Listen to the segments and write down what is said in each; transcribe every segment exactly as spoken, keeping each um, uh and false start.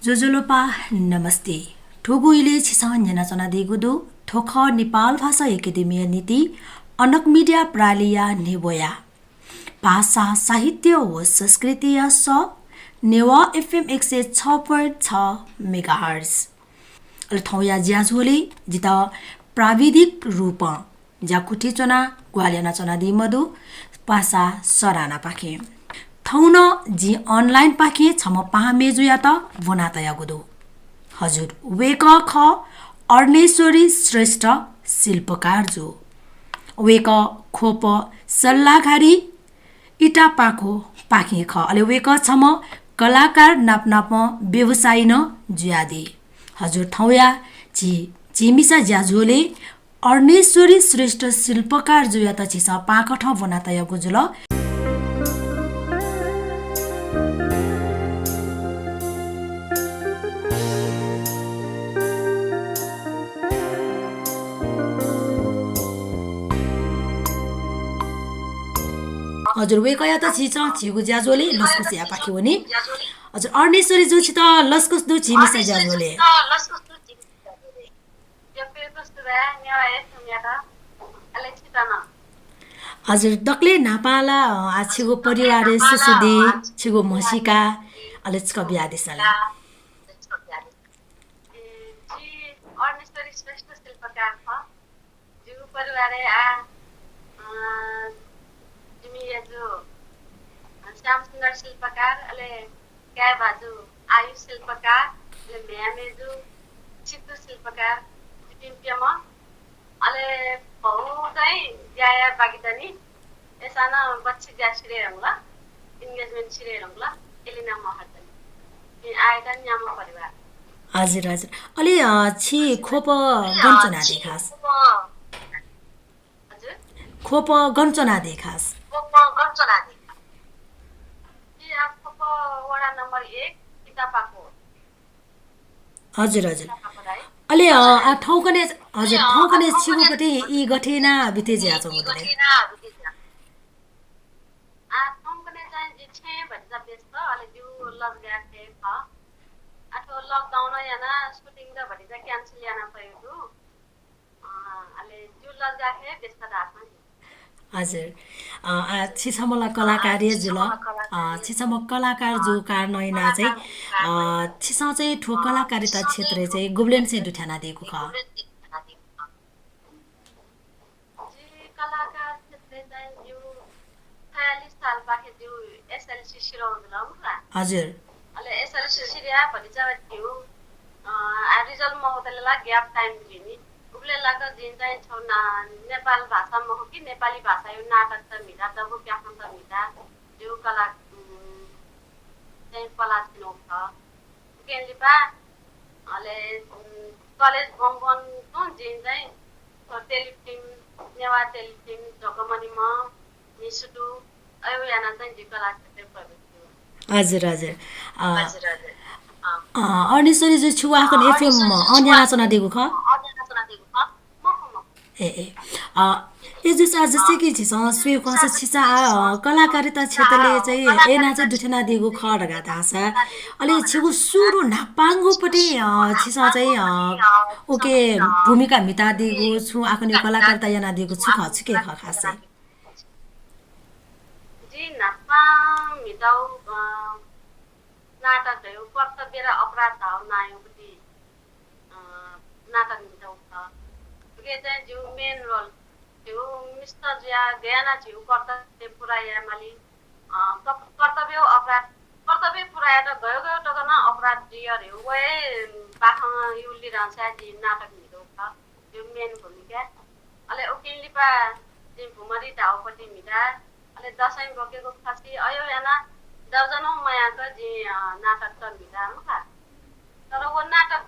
ज्वजलपा, नमस्ते। थुगु इलय् छिसं न्यनाच्वनादीगु दु, थ्व खः नेपाल भाषा एकेडेमीया निंतिं अनक मिडिया प्रालिया न्ह्यब्वया भाषा, साहित्य व संस्कृतिया सः नेवाः एफएम एक सय छ point छ मेगाहर्ट्ज। अले थौंया ज्याझ्वलय् जितः प्राविधिक रूपं ज्याकुथि च्वनाः ग्वाहालि यानाच्वनादीम्ह दु पासा सरानापाखें। थौं नं जिं online पाखें छम्ह पाहां मय्जुयात ब्वनातयागु दु। हजुर, वय्कः खः अर्णेश्वरी श्रेष्ठ शिल्पकारजु। वय्कः ख्वप सल्लाघारी इटापाखोपाखें खः। अले वय्कः छम्ह कलाकार नापनापं व्यवसायी नं जुयादी। हजुर, थौंया झी झीमिसा ज्याझ्वलय् अर्णेश्वरी श्रेष्ठ शिल्पकारजुयात झीसं पाखं ब्वनातयागु जुल। हजुर, वय्कःयात झीसं झीगु ज्याझ्वलय् लसकुस यायेपाखे वनी। हजुर, अर्णेश्वरीजु, छितः लसकुस दु झीमिसा ज्याझ्वलय्। हजुर, दकलय् न्हापां ला, अ, आ, छिगु परिवारय् सुसुदी, छिगु म्हसीका, अले छकः बियादिसँ ला। ए, जि अर्णेश्वरी श्रेष्ठ शिल्पकार खः। जिगु परिवारय् आ, अ, जिमि यजु, अ, श्यामसुन्दर शिल्पकार, अले काय् भाजु आयुष शिल्पकार, अले म्ह्याय् मय्जु सितु शिल्पकार, जिपिं प्यम्ह। अले भौ चाहिँ ज्या याये बाकी दनि। अय्सां नं बच्छि ज्या सिधये धुंकल, engagement सिधये धुंकल, एलिना महर्जन। जिं आः यानाः न्याम्ह परिवार। हजुर, हजुर। अले, अ, छि ख्वप गन च्वनादी खास? हजुर? ख्वप गन च्वनादी खास? जि आ ख्वप वडा नम्बर एक, इटापाखो। हजुर, हजुर। अले, अ, आ, थौंकन्हय्, हजुर, थौंकन्हय् छिगु पति ई गथे यानाः बिते जुयाच्वंगु दु ले? आ, थौंकन्हय् चाहिँ जि छेँ भतिचा व्यस्त, अले जिगु लजगाः खः। आ, थ्व lockdown यानाः shooting द भतिचा cancel याना तयागु दु। अ, अले जिगु लजगाः खँ व्यस्त धाःसां। हजुर। अ, आ, छि छम्ह ला कलाकार हे जुल। अ, छि छम्ह कलाकार जूगु कारणं यानाः चाहिँ, अ, छिसं चाहिँ थ्व कलाकारिता क्षेत्रय् चाहिँ गुबलें चाहिँ दुथ्यानादीगु खः? जि कलाकार क्षेत्रय् चाहिँ जिगु छयालिस सालपाखे जिगु एसएलसी सिधल मखु ला। हजुर। अले एसएलसी सिधया भतिचा जिगु, अ, आ result मवतले ला gap time जुइनि। उबलय् लाक जिं चाहिँ छगू ना-, नेपाल भाषा मखु कि नेपाली भाषाया नाटकत म्हिता, दबू प्याखंत म्हिता, जिगु कला, उम्, चाहिँ कला छुं खः। उकें लिपा, अले, उम्, कलेज बंबं तुं जिं चाहिँ थ्व telefilm, नेवाः telefilm, झोकमने मं, निसुतु, अय् यानाः चाहिँ जि कला क्षेत्रय् प्रवेश याना। हजुर, हजुर। अ, हजुर, हजुर। अ, अ, अर्णेश्वरीजु, छु आः कने एफएम अन यानाच्वनादीगु खः? अन यानाच्वनादीगु खः? मखु, मखु। ए, ए। अ, ए, जस-, आ, जस्तै कि झीसं स्वयेगु खःसा छिसं आ, अ, कलाकारिता क्षेत्रय् चाहिँ यानाः चाहिँ दुथ्यानादीगु खः धकाः धाःसा, अले छिगु सुरु न्हापांगु पति, अ, छिसं चाहिँ, अ, उके भूमिका म्हितादीगु छु आः कने कलाकारिता यानादीगु छु खः, छुकिया खः खासय्? जि न्हापां म्हितागु, अ, नाटक धयागु कर्तव्य र अपराध धाःगु नांयागु पति, अ, नाटक म्हितागु खः। उके चाहिँ जिगु main role, जिगु मिस्त जुयाः गय् यानाः जिगु कर्तव्य पूरा यायेमाली, अ, क-, कर्तव्य व अपराध, कर्तव्य पूरा यायेत गय् गय् तक नं अपराध जुइ धयागु व हे बाखंयागु लिधंसाय् जिं नाटक म्हितागु खः। जिगु main भूमिका। अले उकिं लिपा जिं भुमरी धाःगु पति म्हिता। अले दशैं बोकेगु खसि अय् यानाः दर्जनौं मयाक जिं, अ, नाटकत म्हिता मखु ला। तर व नाटक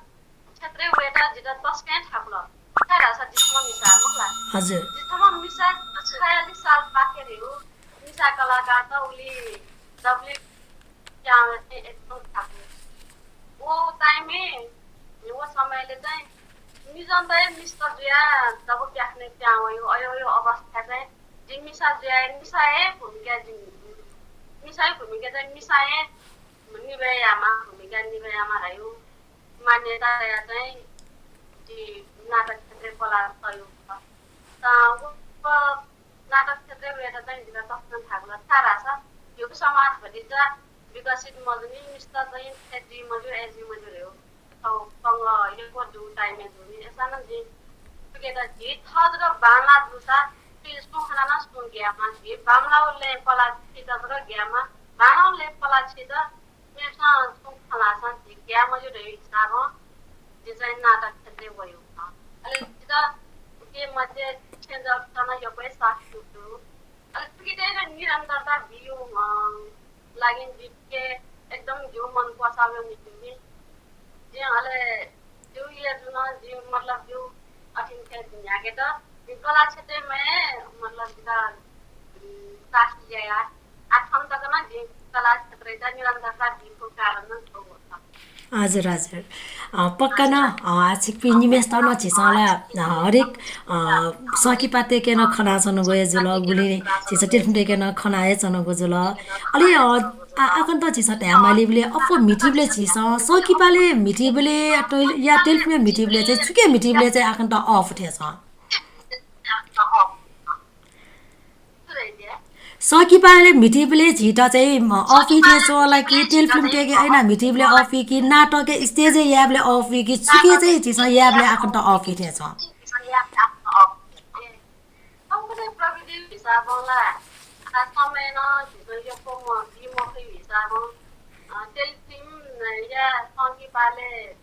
क्षेत्रय् वयेत जितः तसकं थाकुल। छाय् धाःसा जि छम्ह मिसा मखु ला। हजुर। जि छम्ह मिसा, छयालिस सालपाखे धयागु मिसा कलाकारत उलि दबुलिइ प्याहां वये एकदम थाकु। व time-य्, व समयलय् चाहिँ मिजंत हे मिस्त जुयाः दबू प्याखने प्याहां वइगु अय्, अय् अवस्था चाहिँ जि मिसा जुयाः मिसा हे भूमिका जि, मिसा हे भूमिका चाहिँ मिसा हे निभाय् यायेमाः भूमिका निभायामा धायु मान्यता या चाहिँ जि नाटक क्षेत्रय् पलाः तयु। त व नाटक क्षेत्रय् वयेत चाहिँ जितः तसकं थाकुल। छाय् धाःसा यक्व समाज भतिचा विकसित मजूनि, मिस्त चाहिँ थथे जुइ मज्यू, अय् जुइ मज्यू धयु। थौं पंगः यक्व दु time-य् दुनि। अय्सानं जिं थुकेत झी थः जक बांलाः जूसा, सुं खनाः नं सुं ग्यायेमाः, झी बांलाःबलय् पलाः छित जक ग्यायेमाः, बांलाःबलय् पलाः छित मेपिसं छुं खँ ल्हाःसां झी ग्याये मज्यू धइगु हिसाबं जि चाहिँ नाटक क्षेत्रय् वयेगु खः। अले जितः उके मध्ये छेँजःपिन्सं नं यक्व हे साथ दुत। अले थुकितय् निरन्तरता बियु, अ, लागि जिके एकदम जिगु मन क्वसाःगु निंतिं जिं अले जिगु इलय् जुल, जिं मतलब जिगु अथें थें न्ह्याकेत जिं कला क्षेत्रय् हे मतलब जितः, उम्, साथ बिया। आः थन तक नं जिं कला क्षेत्रय् निरन्तरता बीगु कारण नं थ्व खः। हजुर, हजुर। अ, पक्का नं, अ, छिकपिं निम्हेसित नं झीसं ला, अ, हरेक, अ, संकिपातय्के नं खनाच्वनागु हे जुल, गुलि झीसं टेलिफिल्मतय्के नं खना हे च्वनागु जुल। अले, अ, आ, आखन्त झीसं धायेमालीबलय् अप्वः म्हितीबलय् झीसं संकिपालय् म्हितीबलय् या टेल-, या टेलिफिल्मय् म्हितीबलय् चाहिँ छुकिया म्हितीबलय् चाहिँ आखन्त off थें च्वं। संकिपालय् म्हितीबलय् झीत चाहिँ, अ, off थें च्वं ला कि टेलिफिल्मतय्के अय्ना म्हितीबलय् off कि नाटकय् stage-य् यायेबलय् off कि छुकिया चाहिँ झीसं यायेबलय् आखन्त off थें च्वं। संकिपालय् प्रविधि हिसाबं ला, आ, समय नं झीसं यक्व म-, बी मफइगु हिसाबं, अ, टेलिफिल्म या संकिपालय्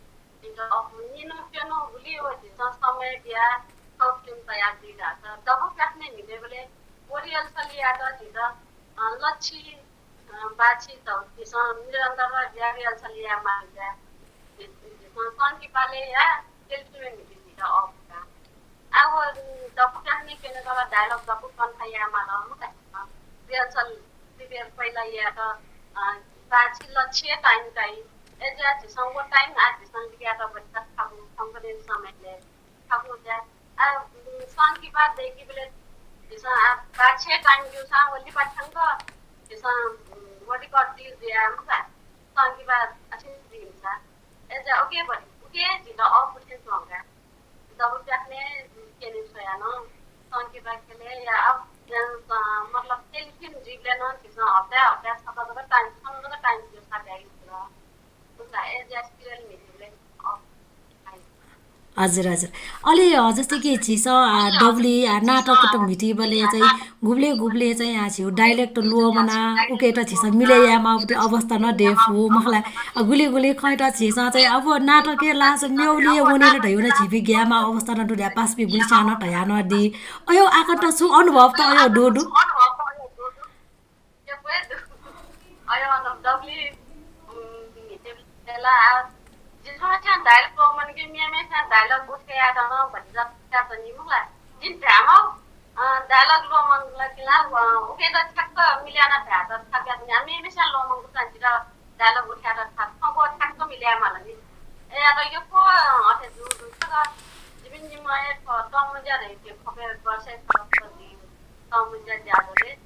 झीत अ-, निन्हु प्यन्हु गुलि व झीसं समय बियाः थ्व फिल्म तयार जुइ धाःसा दबू प्याखनय् म्हितेबलय् व rehearsal यायेत झीत, अ, लछि, अ, बाछि झीसं निरन्तर ज्या rehearsal यायेमाः। झीसं संकिपालय् या टेलिफिल्मय् म्हितेबलय् झीत अःपुका। आ, व, उम्, दबू प्याखनय् क्यनेत ला dialogue दबू कण्ठ यायेमाल मखु ला। Rehearsal prepare पहिला यायेत, अ, बाछि लछि time काइ। अय्जुयाः झीसं व time आः झीसं लिकायेत बज्यात थाकु, थौंकन्हय् समयलय् थाकु ज्या। आ, उम्, संकिपा दय्केबलय् झीसं आ, बाछि time ब्यूसां व लिपा थ्यंक झीसं, उम्, व record जुइ जुयाः मखु ला। संकिपा अथें जुइसा। अय्जुयाः उके बलि, उके झीत अःपु थें च्वं का। दबू प्याखनय् क्यने स्वयाः नं संकिपा ख्यलय् या, अ, अ, मतलब टेलिफिल्म जुइबलय् नं झीसं हप्ताय् हप्ताय् छता जक time, छन्हु जक time ब्यूसा ब्याइ जुल। उता अय्जुयाः serial म्हितेबलय्, अ, हजुर, हजुर। अले, अ, जस्तै कि झीसं, आ, दबुलिइ, आ, नाटकत म्हितीबलय् चाहिँ गुबलें गुबलें चाहिँ, आ, झीगु dialogue त ल्वःमना, उकेत झीसं मिले यायेमाःगु अवस्था नं दयेफु, मखु ला। अ, गुलि गुलि खँय्त झीसं चाहिँ अब नाटकय् लाःसा मेगुलिइ वनेल धयागु नं झीपिं ग्यायेमाःगु अवस्था नं दु धयाः पासापिं गुलिस्यां नं धयाः नं दी। अय् आखन्त छुं अनुभव त अय् दु दु? अय् अनुभव दबुलिइ, उम्, म्हितेबलय् ला, आ, जिं थःम्हस्यां dialogue ल्वःमन कि मेम्हस्यां dialogue उठे यायेत नं भतिचा यात नि मखु ला। जिं धायेमाः, अ, dialogue ल्वःमंगु ला कि ला, अ, उकेत ठ्याक्क मिले याना धायेत थाकु यात नि। आ, मेम्हस्यां ल्वःमंगु ला जितः dialogue उठे यायेत थाकु, थःगु ठ्याक्क मिले यायेमाल नि। अय् यात यक्व, अ, अथे जू जू छकः जिमि निम्हं हे थ्व तःमुँज्या धइगु खँय् वर्षय् खः जि तःमुँज्या ज्याझ्वलय्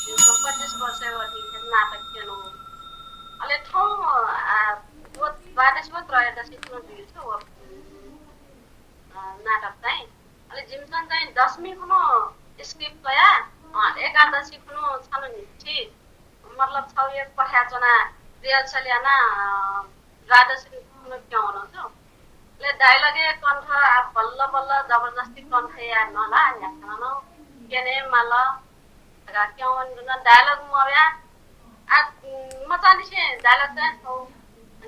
जिमिसं पच्चिस वर्षय् वःपिं थें नाटक क्यनु। अले थौं, आ, व द्वादशी व त्रयोदशी खुन्हु जुइ छु व, अ, नाटक चाहिँ। अले जिमिसं चाहिँ दशमी खुन्हु script कयाः, अ, एकादशी खुन्हु छन्हु न्हिच्छि मतलब छगू एक पथाय् च्वनाः rehearsal यानाः, अ, द्वादशी खुन्हु क्यं वनागु दु। अले dialogue-य् कण्ठ आ बल्ल बल्ल जबरजस्ती कण्ठ याये नं ला न्ह्याथाय् नं क्यने माल धकाः क्यं वने धुन dialogue मब्या। आ, उम्, मचांनिसें dialogue चाहिँ थौं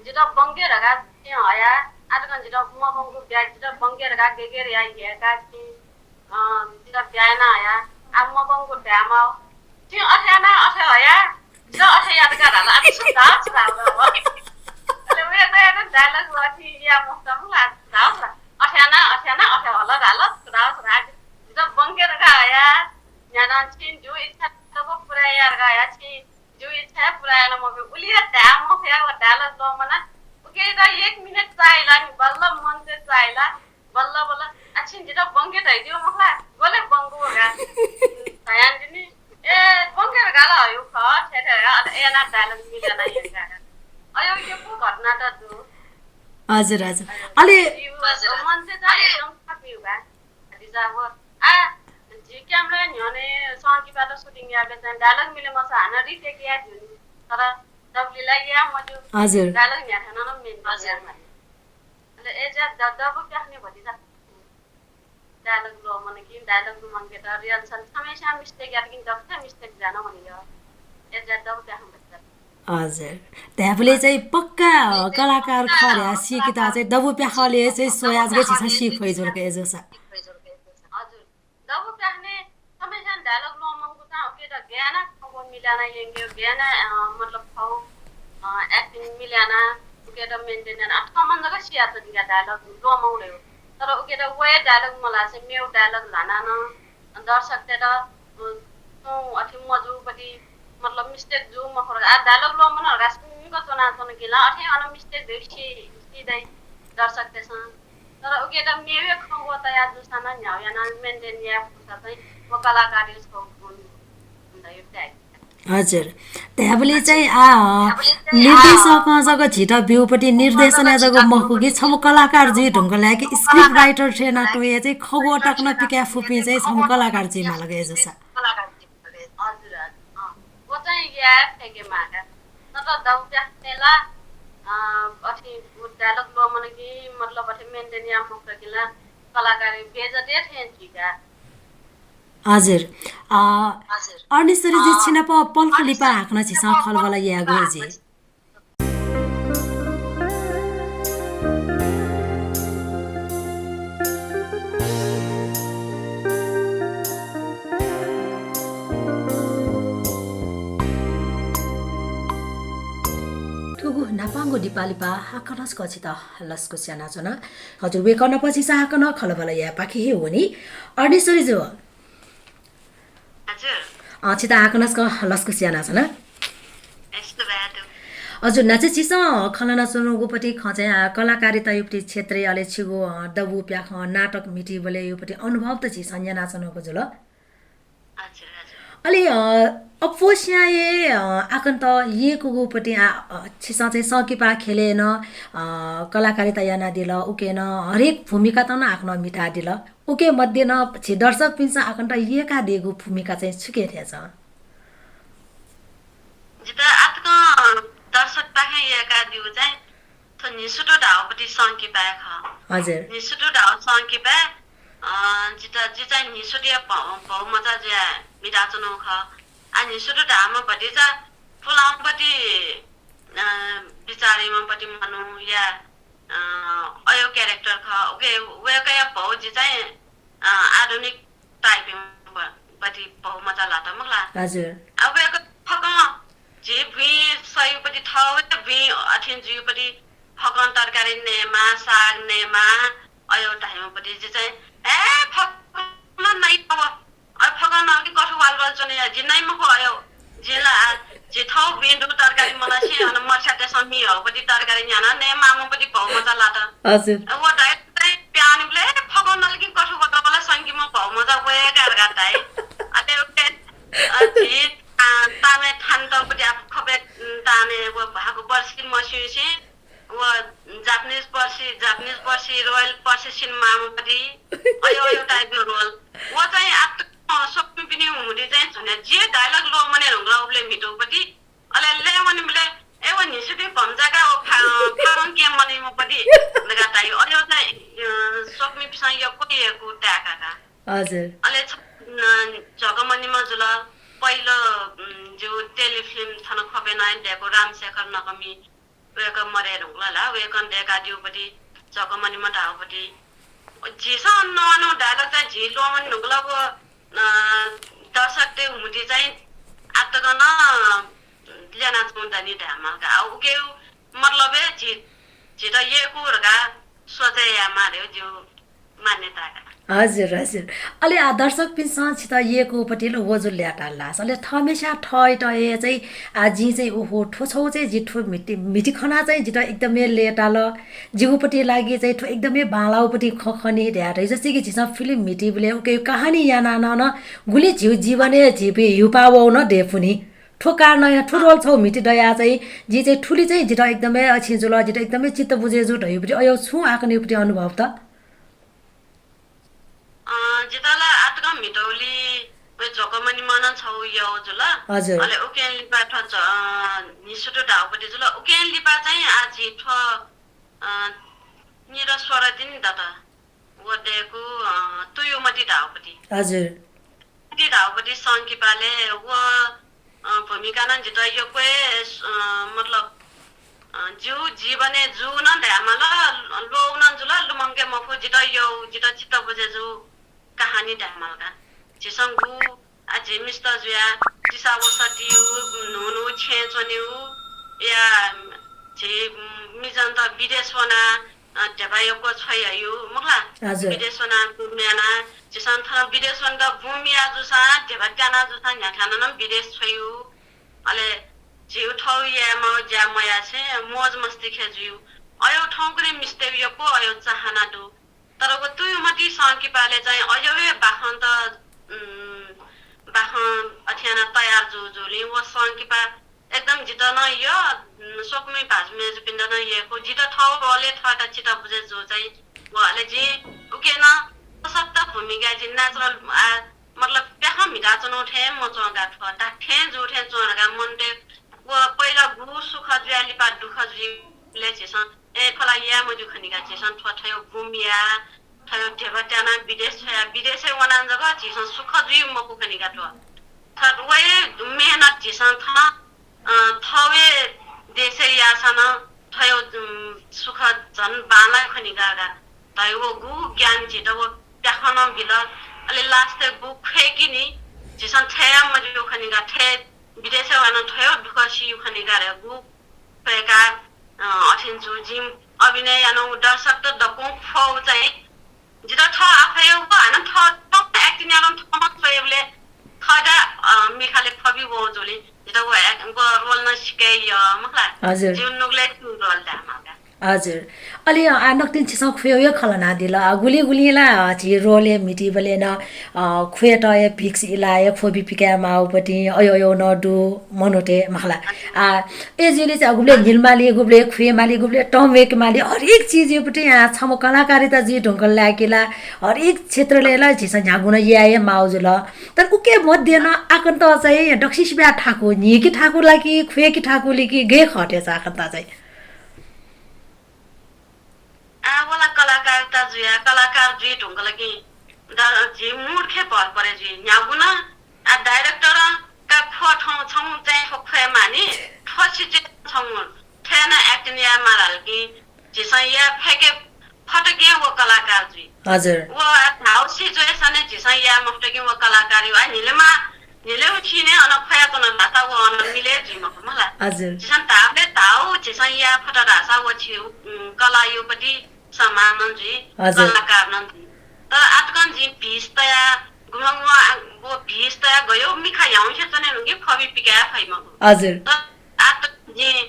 जितः बंके धकाः छेँ हया। आ, तकं जितः मबंगु ब्या, जितः बंके धकाः गेगेर या हेका छेँ। अँ, जितः ब्या याना हया, आ मबंगु धायेमाः। छिं अथे याना अथे हया, जितः अथे यात का धाल, आ छु धाः, छु धाः। अले वय्कःयात dialogue व अथे या मखुत मखु ला, छु धाः, छु धाः। अथे याना, अथे याना, अथे हल धाल, छु धाः, छु धाः। जितः बंके धकाः हया, न्ह्यानाः छिं जिगु इच्छा जक पुरा याये धकाः हया, छिं जिगु इच्छा हे पुरा याना मफे। उलि हे धाये मफया व dialogue ल्वःमना। उकेत एक मिनेट चाःहिला नि, बल्ल मञ्चय् चाःहिला। बल्ल बल्ल, आ, छिं जितः बंके धयादिल मखु ला, गले बंगु का। धयादिल नि, ए, बंके धकाः ला हयागु खः, थथे थथे, अले अथे यानाः dialogue मिले याना हया का। अय्, यक्व घटना त हजुर, हजुर। अले हजुर। मन चाहिँ एकदम खा बिउ बा। भतिजा व आ, झी camera न्ह्यःने संकिपात shooting याबे चाहिँ dialogue मिले मस हानं retake या जुनि। तर दबुली ला या मजू। हजुर। Dialogue न्ह्याथाय् नं maintain या माली। अले ए जा द-, दबू प्याखने भतिजा। Dialogue ल्वःमन कि dialogue लुमंकेत rehearsal हमेशा mistake यात कि दक्वसिया mistake जान वनी। ए जा दबू प्याखने भतिजा। हजुर। धायेबलय् चाहिँ पक्का, अ, कलाकार खः धया सीकेत चाहिँ दबू प्याखलय् चाहिँ स्वया जक झीसं सी फइ जुल का अय्जूसा। हजुर। दबू प्याखने हमेशा dialogue लुमंकूसां उकेत गय् याना खँग्वः मिले याना यंके, गय् याना, अ, मतलब खः, अ, acting मिले याना उकेत maintain याना अथवा मन जक सिया च्वनी का dialogue लुमंकले। तर उकेत व हे dialogue मल्हासे मेगु dialogue ल्हाना नं दर्शकतय्त, अ, सुं अथे मजूपति, मतलब mistake जू मखु धकाः। आ, dialogue लुमंकल धकाः सुंक च्वनाच्वन कि ला, अथे अन mistake दइ, सी, सी दइ दर्शकतय्सं। तर उकेत मेगु हे खँग्वः तया जूसां नं न्ह्यागु यानाः maintain याये फुसा चाहिँ व कलाकारया छगू गुण हुँदा यो tag। हजुर। धायेबलय् चाहिँ, आ, निर्देशकं जक झीत ब्यूपति निर्देशनया जक मखु कि छम्ह कलाकार जुइ धुंकल कि script writer थें याना त्वःया चाहिँ खँग्वः तक नं पिकाये फुपिं चाहिँ छम्ह कलाकार जुइ माल का अय्जूसा। हजुर, हजुर, अँ। व चाहिँ याये फय्के माः का। नत्र दबू प्याखने ला, अँ, अथे dialogue लुमंकल कि, मतलब, अथे maintain याये मखुत कि ला, कलाकार बेइज्जत थें जुइ का। हजुर। अ, हजुर। अर्निश्वरी जी, अ, छिनाप पलख लिपा हाकनं झीसं खँल्हाबल्हा यायेगु हे जुइ। थुगु न्हापांगु दिपालिपा हाकनं छकः छित लसकुस यानाच्वना। हजुर, वय्कः नाप झीसं हाकनं खँल्हाबल्हा यायेपाखे हे वनी। अर्निश्वरी जु, हजुर। अ, छित हाकनं छकः लसकुस यानाच्वना। हजुर, न्हाचः झीसं खँ ल्हानाच्वनागुपति खँ चाहिँ, आ, कलाकारितायापति क्षेत्रय् अले छिगु, अ, दबू प्याखं नाटक म्हितीबलय् यापति अनुभव त झीसं न्यनाच्वनागु जुल। हजुर, हजुर। अले, अ, अप्वःस्यां हे, अ, आकन्त यय्कूगुपति, आ, अ, छिसं चाहिँ संकिपा ख्यलय् नं, अ, कलाकारिता यानादिल, उके नं हरेक भूमिकात नं आकनं म्हितादिल। उके मध्ये नं झी दर्शकपिन्सं आकन्त यय्कादीगु भूमिका चाहिँ छुके धयाच्वं? जितः आतकं दर्शकपाखें यय्कादीगु चाहिँ थ्व न्हिसुतु धाःगुपति संकिपाय् खः। हजुर। न्हिसुतु धाःगु संकिपाय्, अ, जितः, जि चाहिँ न्हिसुतुया भौ-, भौमचा जुयाः म्हिताच्वनागु खः। आ, न्हिसुतु धाःम्ह भतिचा पुलांपति, अ, बिचाःम्हपति मनूया, अ, अय् character खः। उके वय्कःया भौ जि चाहिँ, अ, आधुनिक type ब-, पति भौमचा ल्हात मखु ला। हजुर। आ, वय्कः फकं झी बुँइ सयूपति थः बुँइ अथें जुइपति फकं तरकारी नयेमाः, साग नयेमाः, अय् धाइम्हपति जि चाहिँ, ए, फकं नइ अब। अय् फकं नल कि कथु वालवाल च्वने या, जि नइ मखु अय्। जि ला, आ, जि थः बुँइ दु तरकारी मलासे, अन मर्स्यातय्सं मि हःपति तरकारी न्ह्यानाः नयेमाःम्हपति भौमचा ल्हात। हजुर। अ, व धाइ चाहिँ प्याःनिबलय् फकं नल कि कथु वालवाल संकिम्ह भौमचा वय्का धकाः धाइ। अले उके, अ, झी, आ, तामे थान्तपति आफू खपे, उम्, तामे व भागु बर्सी मस्यूसे व Japanese बर्सी, Japanese बर्सी, royal बर्सी सिनेमाम्हपति, अय्, अय् type-या role। व चाहिँ आत, अ, स्वपिंपिनि हुमुति चाहिँ झुने जि dialogue लुमने धुंकल उबलय् म्हितूपति, अले लय् वनीबलय्, ए, व न्हिसुतुया भौमचा का व फा-, फागं के मनइम्हपति धकाः धाइ। अले व चाहिँ, अ, स्वपिंपिसं यक्व यक्व ताय्का का। हजुर। अले छ-, अ, झ्वकमनिम्ह जुल, पहिलो, उम्, ज्यू telefilm थन खपे नं दय्कू रामशेखर नकमी वय्कः मदये धुंकल ला, वय्कलं दय्कादीगुपति, झ्वकमनिम्ह धाःगुपति। झीसं नवानागु dialogue चाहिँ झी लुमने धुंकल व, अ, दर्शकतय् हुमुति चाहिँ आतकं नं ल्यानाच्वंगु दनि धायेमाल का। आ, उके मतलब हे झी, झीत यय्कू धकाः सोचे यायेमाः धयागु जिगु मान्यता का। हजुर, हजुर। अले आ, दर्शकपिन्सं छित यय्कूपति ला व जु ल्याताल धाःसा, अले थःम्हेस्यां थःत हे चाहिँ, आ, जिं चाहिँ ओहो, थ्व छगू चाहिँ जि थ्व म्हिति, म्हिति खनाः चाहिँ जितः एकदम हे लय्ताल। जिगुपति लागि चाहिँ थ्व एकदम हे बांलाःगुपति खँ खनी धयाः धाइ। जस्तै कि झीसं film म्हितीबलय् उके कहानी यानाः नं, नं गुलि झीगु जीवनय् झीपिं हिउपाः वःगु नं दयेफुनि। थ्व कारणं यानाः थ्व role छौ म्हिते दयाः चाहिँ जि चाहिँ थुलि चाहिँ जितः एकदमै अछिं जुल, जितः एकदमै चित्त बुझे जू धइगु पति अय् छुं आकन्यु पति अनुभव त? अँ, जितः ला आतकं म्हितौली वय् झ्वकमनि मनं छौ यौ जुल। हजुर। अले उकें लिपा थ्व झ-, अँ, न्हिसुतु धाउपति जुल। उकें लिपा चाहिँ आ झी थ्व, अँ, निर स्वरतिन दत। व दय्‌कु, अँ, तुयुमति धाउपति। हजुर। ति धाउपति संकिपाले व, अँ, भूमिका नं जितः यक्व हे, अँ, मतलब, अँ, जिउ जीवनय् जू नं धायेमाल, ल्वउ नं जुल, लुमंके मफु, जितः यौ, जितः चित्त बुझे जू कहानी धायेमाल का। झीसं गु, आ, झी मिस्त जुया, चिसा वसतिउ, न्हू न्हू छेँ च्वनिउ, या, झी, उम्, मिजंत विदेश वना, अ, ध्यबा यक्व छ्वयायु, मखु ला? हजुर। विदेश वना बुँ म्याना, झीसं थन विदेश वनेत बुँ म्या जूसां, ध्यबा त्याना जूसां, न्ह्याथाय् नं विदेश छ्वयु। अले झीउ थौ याये माउ ज्या मयासें मौज मस्ती खे जुयु। अय् थौंकन्हय् मिस्तय् यक्व अय् चाहना दु। तर व तुयुमति संकिपाले चाहिँ अय् हे बाखंत, उम्, बाखं अथे याना तयार जू जूलिं व संकिपा एकदम जितः नं यः, उम्, स्वकुमि भाजु मय्‌जुपिन्त नं यःकू। जितः थौ role-य् थःत चित्त बुझे जू चाहिँ व अले जिं उके नं सशक्त भूमिका जिं natural, आ, मतलब प्याखं म्हिताच्वनु थें मच्वंका थ्व, धात्थें जू थें च्वं धकाः मनते व पहिला गु सुख जुया लिपा दुःख जुइबलय् झीसं ए, थ्व ला याये मज्यू खनिका झीसं थ्व थय् बुँ म्या, थय् ध्यबा त्याना विदेश छ्वया, विदेशय् वनान जक झीसं सुख जुइ मखु खनिका थ्व। थ्व वये मेहनत झीसं थन, अ, थवे देशय् याःसां नं थय्, उम्, सुख झन बांलाइ खनिका का। धय् व गु ज्ञान झीत व प्याखं नं बिल। अले last-य् गु ख्वय्‌किनि झीसं थय् याये मज्यू खनिका थय् विदेशय् वनान थय् दुःख सियु खनिका रे गु ख्वय्‌का, अ, अथें जू जिं अभिनय यानागु दर्शकत दक्वं ख्वःगु चाहिँ जितः थः आफैया व हानं थः, थः acting यानागु थःम्हं स्वयेबलय् थःत, अ, मिखालय् ख्वबि वः जुलिं जितः व act-, व role नं सिकय् यः मखु ला। हजुर। जिउ नुगलय् च्वंगु role धायेमाल का। हजुर। अले, अ, आ नकतिनि छिसं ख्वय्‌या खँ ल्हानादिल। अ, गुलि गुलिं ला, अ, झी role-य् म्हितीबलय् नं, अ, ख्वय्‌त हे भिक्स इलाः हे ख्वबि पिकाये माःगुपतिं अय् अय् नं दु मनूतय् मखु ला। आ, अय्‌जूगुलिं चाहिँ गुबलय् न्हिलामाली, गुबलय् ख्वयेमाली, गुबलय् तंम्वय्‌केमाली, हरेक चिजयापतिं आ, छम्ह कलाकारिता जुइ धुंकल ला कि ला, हरेक क्षेत्रलय् ला झीसं न्ह्यागु नं याये माःगु जुल। तर उके मध्ये नं आखन्त चाहिँ दक्वसिबय् थाकु, न्हिके थाकु ला कि, ख्वयेके थाकु ला कि, गय् खः थें आखन्त चाहिँ? आ, व ला कलाकारिता जुया, कलाकार जुइ धुंकल कि द-, झी mood-य् भर परे जुइ। न्ह्यागु नं, आ, director का ख्वः थौं छौं चाहिँ थ्व ख्वये मानि, थ्व situation छौं थय् याना acting याये माल कि झीसं याये फय्‌के फत कि व कलाकार जुइ। हजुर। व धाउ situation-य् झीसं याये मफत कि व कलाकार यु। आ, न्हिलेमा न्हिलेगु scene-य् अन ख्वयाच्वन धाःसा व अन मिले जुइ मखु मला। हजुर। झीसं धाःबलय् धाउ झीसं याये फत धाःसा व झी, उम्, कलायुपति सम्मान नं जुइ, हजुर। कलाकार नं जुइ। तर आतकं जिं भिस तया, गुम्हं गुम्हं व भिस तया गयो मिखा याउँसे च्वने धुंकि ख्वबि पिकाये फइ मखु। हजुर। तर आतकं जिं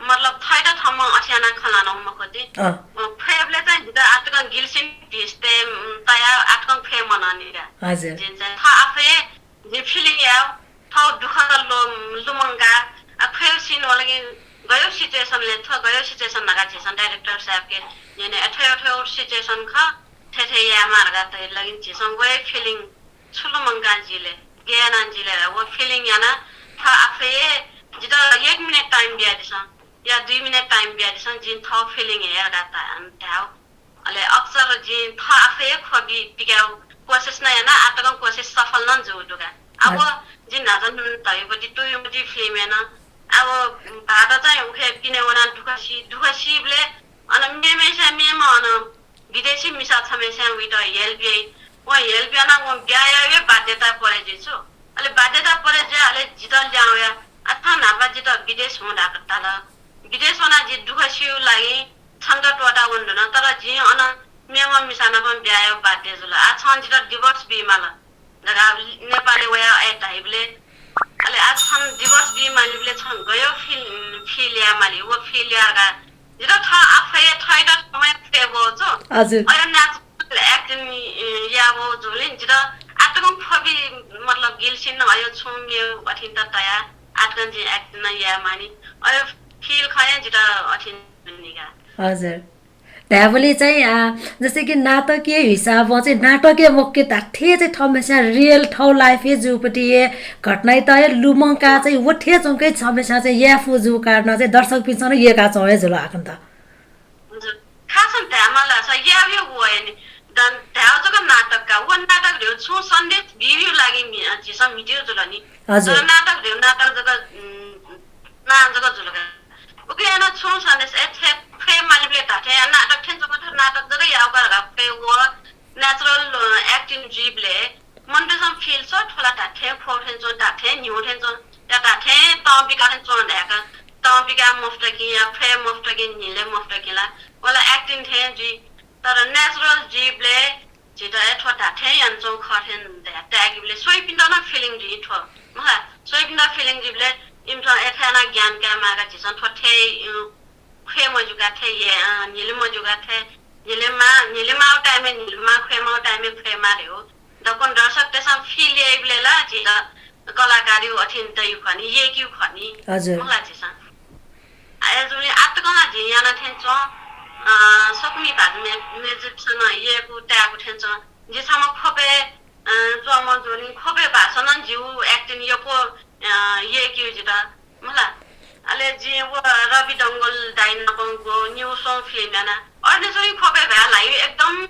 मतलब थय्‌त थम्हं अथे याना खँ ल्हानागु मखु ति। अँ। अ, ख्वयेबलय् चाहिँ जितः आतकं गिल्सिन भिस तये, उम्, तया आतकं ख्वये मनंनि का। हजुर। जिं चाहिँ थः आफै जिं feeling याये, थः दुःख लु-, लुमंका, आ, ख्वयेगु scene वल कि गयो situation ले, थ्व गयो situation धकाः झीसं director साहेबके न्यने, अथे अथे situation खः, थथे थथे यायेमाः धकाः धइल कि झीसं वये feeling छु लुमंका जिले, गय् याना जिले, व feeling याना थः आफै जितः एक minute time बियादिसँ, या दुई minute time बियादिसँ, जिं थः feeling हे धकाः धाये। अले अक्सर जिं थः आफै हे ख्वबि पिकायेगु कोसिस नं याना, आतकं कोसिस सफल नं जूगु दु का। अब हजुर। जिं न्हाचः नं धयागु दु, तुयुमति film-य् नं अब भाःत चाहिँ उखे पिने वनाः दुःख सी, दुःख सीबलय् अन मेमेसं मेम्ह अन विदेशी मिसा छम्हेसिनं वइत help याइ। वं help यानाः वं ब्याहा यायेगु बाध्यता परे जुइ छु। अले बाध्यता परे जुया, अले जितः ल्याहां वया, आ, छं न्हापा जितः विदेश हुँ धकाः धाल। विदेश वनाः जि दुःख सीगु लागि छन्त त्वःता वने धुन, तर जिं अन मेम्ह मिसा नाप ब्याहा यायेगु बाध्य जुल। आ, छं जितः divorce बी माल धकाः नेपालय् वया अय् धाइबलय्, अले आ, छं divorce बी मालीबलय् छं गयो feel, feel याये माली, व feel याये धकाः जितः थः आफै थःत थःम्हं ख्वये वःगु छु। हजुर। अय् natural acting, ए, याये वःगु जुलिं जितः आतकं ख्वबि, मतलब, गिल्सिन अय् छुं मेगु अथिंत तया आतकं जिं acting नं याये मानि। अयो feel खँ हे जितः अथि निगा। हजुर। धायेबलय् चाहिँ, आ, जस्तै कि नाटकीय हिसाबं चाहिँ नाटकीय मखु कि धात्थें चाहिँ थःम्हेस्यां real थःगु life हे जूपट्टि हे घटनाइत हे लुमंकाः चाहिँ व थें च्वंक हे थःम्हेस्यां चाहिँ याये फु जूगु कारणं चाहिँ दर्शकपिन्सं नं यय्‌का च्वं हे जुल आखन्त। हजुर। खासं धायेमाल धाःसा याये व हे नि। दन धायेगु जक नाटक का। व नाटक धइगु छुं सन्देश बीगु लागि मि-, अ, झीसं म्हितेगु जुल नि। हजुर। तर नाटक धइगु नाटक जक, उम्, नां जक जुल का। उकिं यानाः छुं सन्देश, ए, थें ख्वये मालीबलय् धात्थें नाटक थें च्वंगु, थ्व नाटक जक याःगु का धकाः ख्वये व natural, अ, acting जुइबलय् मनूतय्‌सं feel सः थ्व ला धात्थें ख्वः थें च्वं, धात्थें न्ह्यू थें च्वं, या धात्थें तं पिका थें च्वं धाय्‌का, तं पिका मफुत कि या ख्वये मफुत कि न्हिले मफुत कि ला, व ला acting थें जुइ। तर natural जुइबलय् झीत हे थ्व धात्थें यानाच्वंगु खः थें धया-, ताय्‌केबलय् स्वइपिन्त नं feeling जुइ थ्व, मखु ला? स्वइपिन्त feeling जुइबलय् इमिसं अथे यानाः ज्ञान काये माः का झीसं थ्व थें, अ, ख्वये मज्यू का थें, अ, न्हिले मज्यू का थें, न्हिले माः, न्हिले माःगु time-य् न्हिले माः, ख्वये माःगु time-य् ख्वये माः धइगु। दक्वं दर्शकतय्‌सं feel याइबलय् ला झीत कलाकारयु अथें दइगु खः नि, यय्‌केगु खः नि। हजुर। मखु ला झीसं। आ, अय्‌जूगुलिं आतकं ला जिं याना थें च्वं, अ, स्वकुमि भाजु मे-, मेजुपिन्सं नं यय्‌कू ताय्‌कू थें च्वं। जि छम्ह ख्वपय्, अ, च्वंम्ह जूगुलिं ख्वपय् भासं नं जिगु acting यक्व, अ, यय्‌केगु जितः, मखु ला। अले जिं व रवि डंगोल दाइ नापं व न्यू song film याना। अथे जूगुलिं ख्वपय् भाय् ल्हाइगु एकदम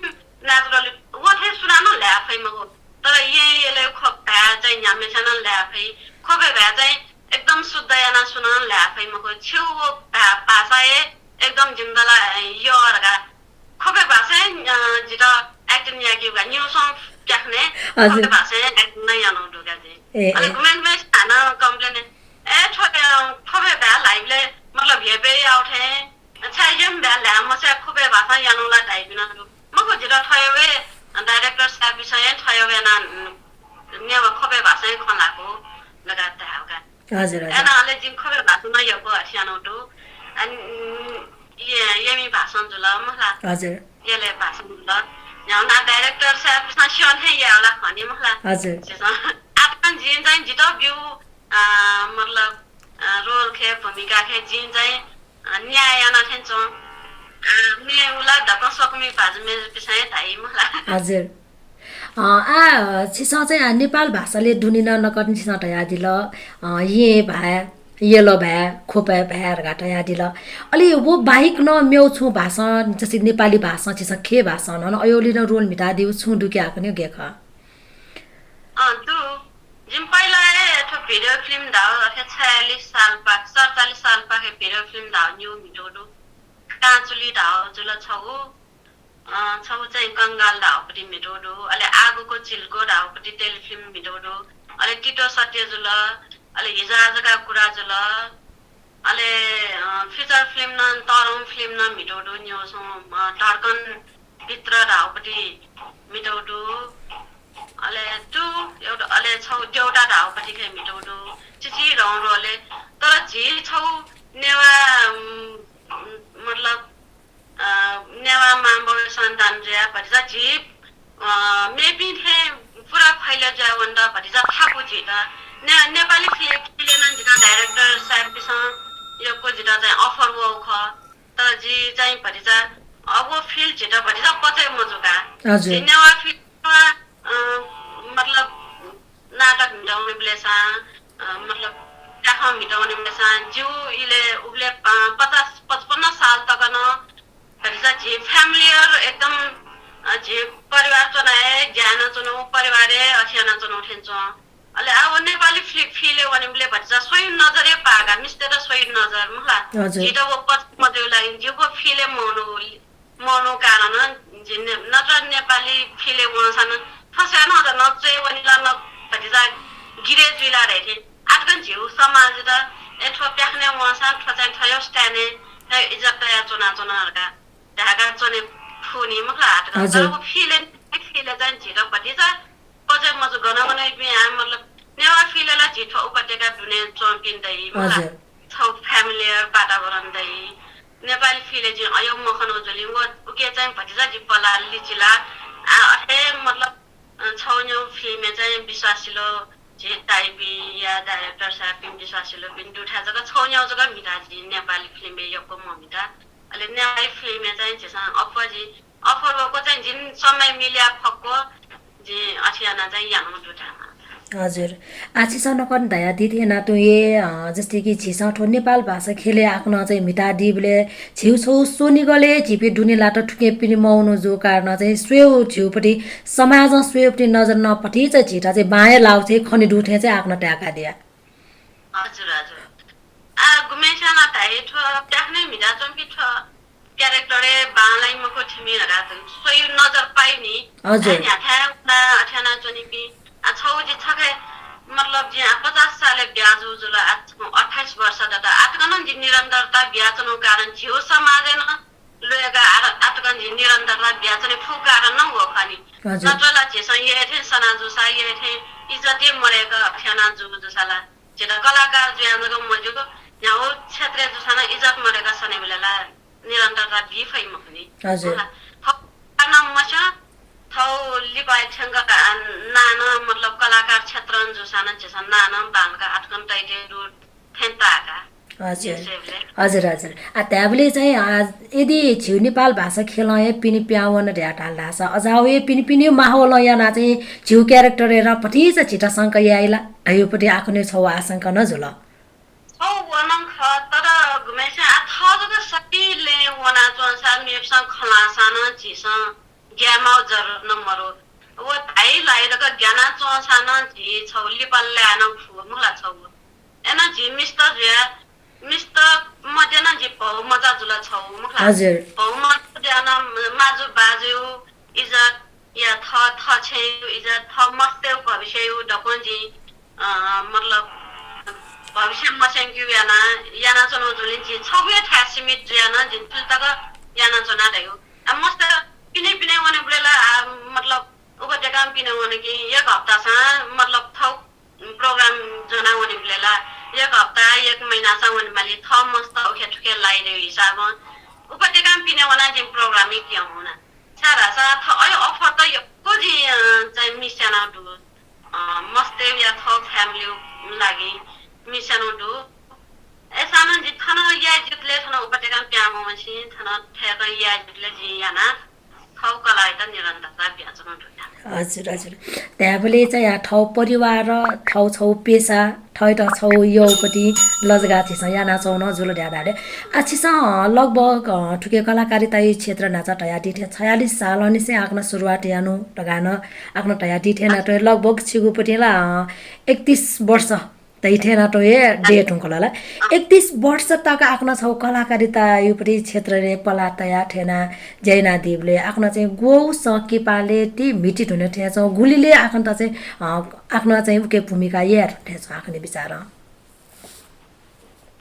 natural। व थें सुनानं ल्हाये फइ मखु। तर येँ यलय् ख्वपय् भाय् चाहिँ न्ह्याम्हस्यां नं ल्हाये फइ। ख्वपय् भाय् चाहिँ एकदम शुद्ध यानाः सुनानं ल्हाये फइ मखु। छिगु व भा-, भाषा हे एकदम जिमित ला यः धकाः। ख्वपय् भाषां, अ, जितः acting याकेगु का। न्यू song प्याखनय् हजुर। ख्वपय् भाषां acting नं यानागु दु का जिं। ए, अले ए। गुम्हय् गुम्हय् हानं complain, ए, थ्व, अ, ख्वपय् भाय् ल्हाइबलय् मतलब हेपय् याःगु थें, छाय् येँ भाय् ल्हाये मस्याः ख्वपय् भाषां यानागु ला धाइपिं नं दु। मखु, जितः थय्‌व हे director साहेबपिन्सं हे थय्‌व यानाः, उम्, नेवाः ख्वपय् भाषां खँ ल्हाःगु धकाः धायेगु का। हजुर, हजुर। अय्‌नं अले जिं ख्वपय् भाषां नं यक्व अथे यानागु दु। अन, उम्, ये-, येँमि भाषां जुल, मखु ला। हजुर। यलय् भाषां जुल। न्ह्यागु ना director साहेबपिन्सं स्यन हे यायेगु ला खः नि, मखु ला। हजुर। झीसं आतकं जिं चाहिँ जितः ब्यूगु, अ, मतलब, अ, role खे, भूमिका खे जिं चाहिँ, अ, न्याय याना थें च्वं। अ, मेगु ला दक्वं स्वकुमि भाजु मेजुपिन्सं हे धाइ, मखु ला। हजुर। अ, आ, छिसं चाहिँ, आ, नेपाल भाषालय् दुने नं नकतिनि छिसं धयादिल, अ, येँ भाय्, यल भाय्, ख्वपय् भाय् धकाः धयादिल। अले व बाहेक नं मेगु छुं भाषां, जस्तै नेपाली भाषां छिसं खय् भाषां नं, अय्‌गुलिं नं role म्हितादीगु छुं दु कि आखनिगु गय् खः? अँ, दु। जिं पहिला हे थ्व video film धाःगु अथे छयालिस सालपाखे, सतचालिस सालपाखे video film धाःगु निगू म्हितू दु। काँचुली धाःगु जुल छगू। अ, छगू चाहिँ कंगाल धाःगुपट्टि म्हितू दु, अले आगोको चिल्को धाःगुपट्टि telefilm म्हितू दु, अले तितो सत्य जुल, अले हिजो आजका कुरा जुल, अले, अ, feature film नं, तःधंगु film नं म्हितू दु, न्यू छुं, अ, धड्कन भित्र धाःगुपट्टि म्हितू दु, अले दु, एउटा, अले छगू देउता धाःगुपट्टि खे म्हितू दु, चिचिधंगु role। तर झी छगू नेवाः, उम्, मतलब, अ, नेवाः मांबौया सन्तान जुयाः भतिचा झी, अ, मेपिं थें पुरा फैले जुयाः वनेत भतिचा थाकु झीत। ने-, नेपाली फि-, फिल्मय् नं जितः director साहेबपिन्सं यक्व जितः चाहिँ offer वःगु खः। तर जि चाहिँ भतिचा, अ, व field झीत भतिचा पचय् मजू का। हजुर। झी नेवाः फिल्म, अ, मतलब, नाटक म्हितः वनीबलय्‌सां, अ, मतलब, प्याखं म्हितः वनीबलय्‌सां जिगु इलय् उबलय्, अ, पचास पचपन्न साल तक नं भतिचा झी familiar एकदम, अ, झी परिवार च्वनाः हे ज्या यानाच्वनागु, परिवार हे अथे यानाच्वनागु थें च्वं। अले आः व नेपाली फि-, field-य् वनीबलय् भतिचा स्वयां नजर हे पाः का, मिस्तय्‌त स्वयां नजर, मखु ला। हजुर। झीत व पचय् मजूगु लागि जिगु field-य् मवःगु, मवःगु कारणं जि ने-, नत्र नेपाली field-य् वंसां नं थ्व स्वयां नं च्वय् वनी ला, न भतिचा गिरे जुइ ला धइथें। आतकं झीगु समाजय् त, ए, थ्व प्याखनय् वंसां थ्व चाहिँ थ्वया stand-य्, थ्वया इज्जत तयाः च्वनाच्वन धकाः धाय्‌का च्वने फुनि, मखु ला, आतकं। हजुर। तर व field-य्, field-य् चाहिँ झीत भतिचा पचय् मजू। गन गन इपिं, आ, मतलब, नेवाः field-य् ला झी थ्व उपत्यका दुने च्वंपिं दइ, मखु ला। हजुर। छगू familiar वातावरण दइ। नेपाली field-य् जिं अय् मखनागु जुलिं व उकी चाहिँ भतिचा जि पलाः लिचिला। आ, अथे, मतलब, अ, छगू न्यू film-य् चाहिँ विश्वासिलो झी दाइपिं या director साहबपिं विश्वासिलोपिं दुथाय् जक छौ न्याउ जक म्हिता झी नेपाली फिल्मय् यक्व मम्हिता। अले नेपाली फिल्मय् चाहिँ झीसं अफर झी अफर वःगु चाहिँ जिं समय मिल्या फक्व जिं अथे याना चाहिँ यानागु दु धायेमाः। हजुर। आ, छिसं नकन धयादी थें याना तुं हे, अ, जस्ते कि झीसं थ्व नेपाल भाषा ख्यलय् आकनं चाहिँ म्हितादीबलय् झीउ छौ स्वनिगलय् झीपिं दुने लात थुके पिने मवनु जू कारण चाहिँ स्वयेउ झीउपट्टि समाजं स्वयेउपट्टि नजर नं भतिचा झीत चाहिँ बांया लाउ चाहिँ खने दु थें चाहिँ आकनं ताय्कादिया। हजुर, हजुर। आ, गुम्हेस्यां नं धाइ थ्व प्याखनय् म्हिताच्वंपिं थ्व character-य् बांलाइ मखु थिमि धकाः स्वयेउ नजर पाइ नि। हजुर। आ, न्ह्याथाय् वना अथे याना च्वनीपिं। आ, छौ जि छखे, मतलब, जि आ पचास सालय् ब्याहा जू जुल, आ अट्ठाइस वर्ष दत। आतकनं जि निरन्तरता बियाच्वनु कारण झीउ समाजय् नं ल्वय्का आ-, आतकं जि निरन्तरता बियाच्वने फु कारण नं व खनि। हजुर। नत्र ला झीसं यःथें सना जूसा यःथें इज्जत हे मदय्क अथे याना जू जूसा ला झीत कलाकार जुया जक मज्यू, न्ह्याउ क्षेत्रय् जूसा नं इज्जत मदय्क सनेबलय् ला निरन्तरता बी फइ मखुनि। हजुर। होला। थौ नं मस्यू, थौ लिपा थ्यंक, आ, नां नं, मतलब, कलाकार क्षेत्रं जूसा नं झीसं नां नं बांलाक आतकं तइते दु थें ताका। हजुर। हजुर, हजुर। आ, धायेबलय् चाहिँ, आ, यदि झीउ नेपाल भाषा ख्यलं हे पिने पिहां वन धयातल धाःसा अजाउ हे पिने पिने माहौलं याना चाहिँ झीउ character-य् नं भतिचा झीत शंका याइ ला धयाउपट्टि आकनं छौ आशंका नं जुल। छौ व नं खः, तर गुम्हेस्यां आ थः जक सकिले वनाच्वंसा मेपिसं खँ ल्हाःसा नं झीसं ग्यायेमाउ जरुरत नं मरु। व धाइ ल्हाइ जक ग्यानाच्वंसा नं झी छौ लिपा लाये नं फु मखु ला छौ। अय्नं झी मिस्त जुया, मिस्त मध्ये नं जि भौ मचा जुल छौ मखु ला। हजुर। भौ मचा जुया नं माजु बाजुयु इज्जत या थः, थः छेँयु इज्जत, थः मस्तयु भविष्ययु दक्वं जि, अ, मतलब, भविष्य मस्यंकेयु याना, यानाच्वनागु जुलिं जि छगू हे थाय् सीमित जुया नं जि थुलि तक यानाच्वना धयु। आ, मस्त पिने पिने वनेबलय् ला, आ, मतलब, उपत्यकां पिने वन कि एक हप्तासां, मतलब, थौ program ज्वना वनेबलय् ला एक हप्ता, एक महिनासां वनेमाली, थः मस्त उखे थुखे लाइ धयु हिसाबं उपत्यकां पिने वना जिं program हे पिहां वना। छाय्धाःसा थः अय् offer त यक्व जिं, अ, चाहिँ miss याना दु। अ, मस्तय् या थः family लागि miss याना दु। अय्सां नं जि थन याये जुइबलय् थन उपत्यकां पिहां वंवंसे थन थय्कं याये जुइबलय् जिं याना थौ कलायात निरन्तरता बियाच्वना दु। हजुर, हजुर। धायेबलय् चाहिँ आ थौ परिवार, थौ छौ पेसा, थौयात छौ यःपट्टि लजगाः झीसं यानाच्वना जुल धया धाःबलय्। आ छिसं, अ, लगभग, अ, थुके कलाकारिताया क्षेत्र न्हाचः धयादी थें छयालिस सालंनिसें आकनं सुरुवात यानु धकाः नं आकनं धयादी थें याना तुं लगभग छिगुपट्टि ला, अ, एकतीस वर्ष धइ थें याना तुं हे दये धुंकल ला। एकतीस वर्ष तक आकनं छौ कलाकारितायापट्टि क्षेत्रय् पला तया थें याना ज्या यानादीबलय् आकनं चाहिँ ग्वउ संकिपालय् ति म्हिति धुन थें च्वं, गुलिलय् आकनं चाहिँ, अ, आकनं चाहिँ उके भूमिका याये धुन थें च्वं आकनि बिचारं?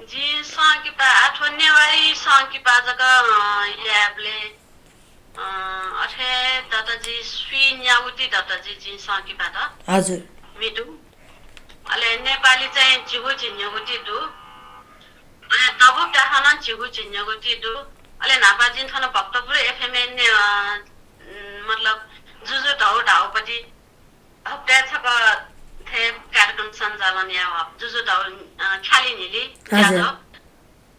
जिं संकिपा, आ थ्व नेवारी संकिपा जक, अ, यायेबलय् अँ, अथे दत जि स्वीन्यागुति दत जि, जिं संकिपात। हजुर। म्हितु। अले नेपाली चाहिँ झिगू झिंन्यागुति दु। अले दबू प्याखं नं झिगू झिंन्यागुति दु। अले न्हापा जिं थन भक्तपुर एफएमय् ने-, अँ, उम्, मतलब जुजु धौ धाउपति हप्ताय् छकः थें कार्यक्रम सञ्चालन याः जुजु धौ, अँ, ख्यालि न्हिलि हजुर। ज्याझ्वः।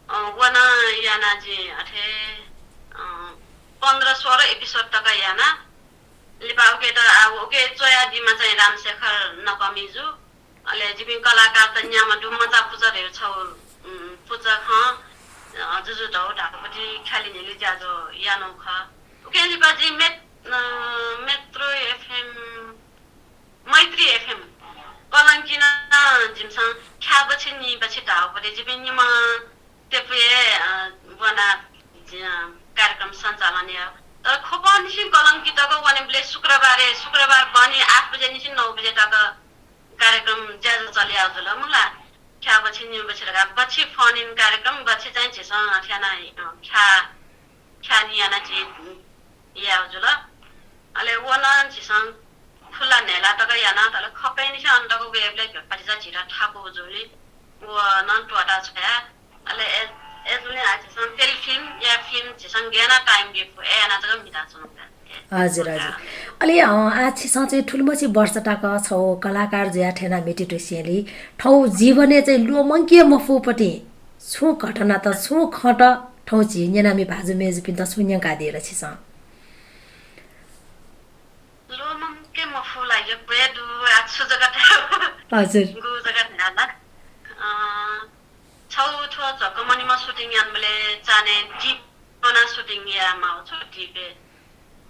अँ, व नं याना जिं अथे, अँ, पन्ध्र सोह्र episode तक याना। लिपा उकेत, आ, उके च्वयादीम्ह चाहिँ रामशेखर नकमिजु। अले जिपिं कलाकारत न्याम्ह दु मचा पुचः धयु छौ, उम्, पुचः खँ, अँ, जुजु धौ धाउपति ख्यालि न्हिलि ज्याझ्वः यानु खः। उके लिपा जिं मेत-, अँ, मेत्रो एफएम मैत्री एफएम कलंकी नं जिमिसं ख्याः बछि न्हि बछि धाउपति जिपिं निम्ह तेपुये, अ, ब्वना, अ, कार्यक्रम सञ्चालन याः। तर ख्वपंनिसें कलंकी तक वनेबलय् शुक्रबारय्, शुक्रबार बहनी आठ बजेनिसें नौ बजे तक कार्यक्रम ज्याझ्वः चले याः जुल। मुला ख्याः बछि न्हि बछि धकाः बछि phone in कार्यक्रम बछि चाहिँ झीसं अथे याना, अ, ख्याः ख्याः न्हि याना झी याये जुल। अले व नं झीसं खुला न्हय्ला तक याना, अले ख्वपंनिसें अन तक वयेबलय् भतिचा झीत थाकु जूबलय् व नं त्वःता छ्वया। अले ए, ए जुलिं आ झीसं telefilm या film झीसं गय् याना time बी फु, अथे याना जक म्हिताच्वना। हजुर, हजुर। अले, अ, आः छिसं चाहिँ थुलिमछि वर्ष तक छौ कलाकार जुयाः थ्यना मेटितुसेंलि थौ जीवनय् चाहिँ ल्वःमंके मफुपति छुं घटना त, छुं खँ त थौ झी न्यनामि भाजु मेजुपिन्त छुं न्यंकादिल छिसं? ल्वःमंके मफु ला, यक्व हे दु, आः छु जक धायेगु। हजुर। गु जक धायेला। अ, छौ थ्व झक्कमनिम्ह shooting यानाबलय् चान्हय् deep वनाः shooting यायेमाः छु deep-य्।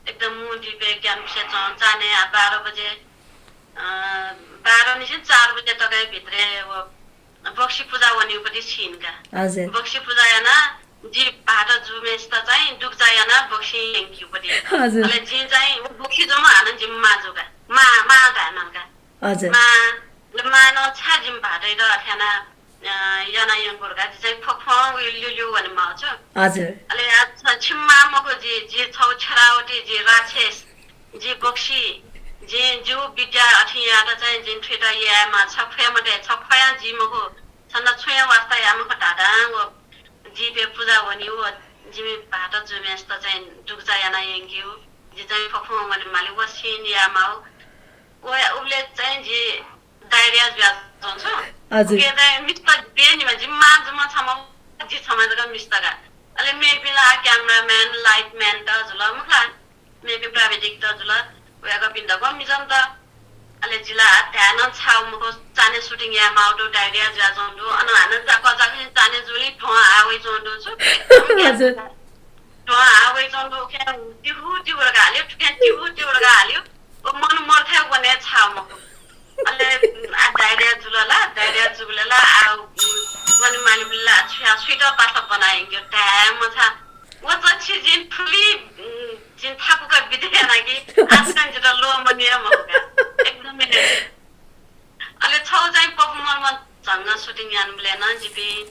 एकदम deep-य् camp-य् च्वं, चान्हय् आ बाह्र बजे, अ, बाह्र निसें चार बजे तकया भित्रय् व बक्सी पुजा वनीगुपति scene का। हजुर। बक्सी पुजा यानाः जि भाःत जूम्हेसित चाहिँ दुगुचा यानाः बक्सी यंकीगुपति। हजुर। अले जिं चाहिँ व बक्सी जूम्ह हानं जिमि मां जू का। मां, मां धायेमाल का। हजुर। मां, अले मां नं छाय् जिमि भाःतयात अथे यानाः, अ, याना यंकू धकाः जि चाहिँ ख्वख्वं ल्यूल्यू वनेमाः छु। हजुर। अले आः छ-, छिमि मां मखु जि, जि छौ छेरावटी, जि राक्षस, जि बक्सी, जिं जिगु विद्या अथे यायेत चाहिँ जिं थुइत यायेमाः, छ ख्वये मते, छ ख्वयां जि मखु, छन्त छुं हे वास्ता याये मखु धाधां व deep-य् पुजा वनीगु, व जिमि भाःत जूम्हेसित चाहिँ दुगुचा याना यंकीगु, जि चाहिँ ख्वख्वं वनेमाली, व scene यायेमाः। व उबलय् चाहिँ जि diarrhea जुयाच्वंगु छु। हजुर। उकिं चाहिँ मिस्त बेनिमा जिमि मां जूम्ह छम्ह, जि छम्ह जक मिस्त का। अले मेपिं ला cameraman, light man त जुल मखु ला। मेपिं प्राविधिक त जुल, वय्कःपिन्त व मिजं त। अले जि ला धाये नं छाये मखु, चान्हय् shooting यायेमाःगु दु, diarrhea जुयाच्वंगु दु। अन हानं जाकः जाकःसिं चान्हय् जूलिं ध्वं आः वइच्वंगु दु छु। हजुर। ध्वं आः वइच्वंगु दु, उकिं तिहु तिहु धकाः हाल्यो, थुकिं तिहु तिहु धकाः हाल्यो। व मन मरु थें वने छाये मखु। अले आः diarrhea जुल ला, diarrhea जूबलय् ला आः, उम्, वनेमालीबलय् ला छु याये, सुइत पासा ब्वना यंके धाये मछाः। व चच्छि जिं थुलि, उम्, जिं थाकुक बिते याना कि आः तकं जितः ल्वःमनी हे मखु का। एकदम हे। अले छौ चाहिँ पप्पू मर्मं झंगः shooting यानाबलय् नं जिपिं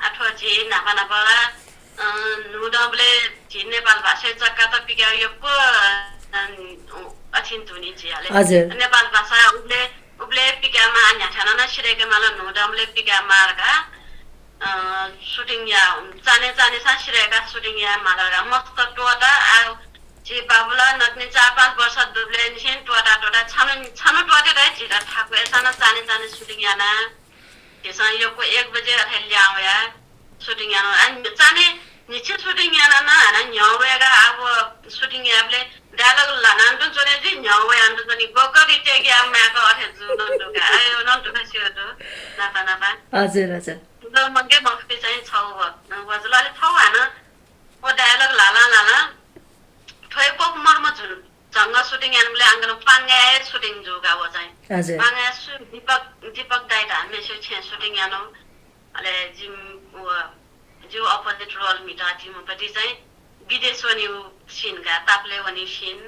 आः थ्व झी न्हापा न्हापा ला, अ, न्हूदँबलय् झी नेपाल भाषाय् जग्गा त पिकायेगु यक्व, अ, अथें दु नि झी अले। हजुर। नेपाल भाषा उबलय्, उबलय् पिकायेमाः, न्ह्याथाय् नं सिधय्केमाल, न्हूदँबलय् पिकायेमाः धकाः, अ, shooting या, चान्हय् चान्हय्‌सां सिधय्काः shooting यायेमाल धकाः मस्त त्वःता। आ, झी बाबु ला नकतिनि चार पाँच वर्ष दुबलय् निसें त्वःता त्वःता छन्हु, छन्हु त्वःते धकाः झीत थाकु। अय्‌सां नं चान्हय् चान्हय् shooting याना। झीसं यक्व एक बजे अथे लिहां वयाः shooting याना। आ, चान्हय् न्हिच्छि shooting याना नं हानं न्ह्यः वय्‌काः आः व shooting यायेबलय् dialogue ल्हानां तुं च्वने जुइ, न्ह्यः वयां तुं च्वनी। गक्क retake याये माय्‌क अथे जू नं दु का। अय् नं दुःख सिउ दु, नापा नापा। हजुर, हजुर। ल्वःमंके मफुपिं चाहिँ छौ व, व जुल। अले छौ हानं व dialogue ल्हालां ल्हालां थ्व हे पप्पू मर्मं झुन झंगः shooting यानाबलय् आः गन पांगाय् shooting जू का व चाहिँ। हजुर। पांगाय् सु-, दीपक, दीपक दाइ धाःम्हेसिगु छेँय् shooting याना। अले जिमि व, जिगु opposite role म्हिताः जिमिपति चाहिँ विदेश वनीगु scene का, तापालय् वनीगु scene।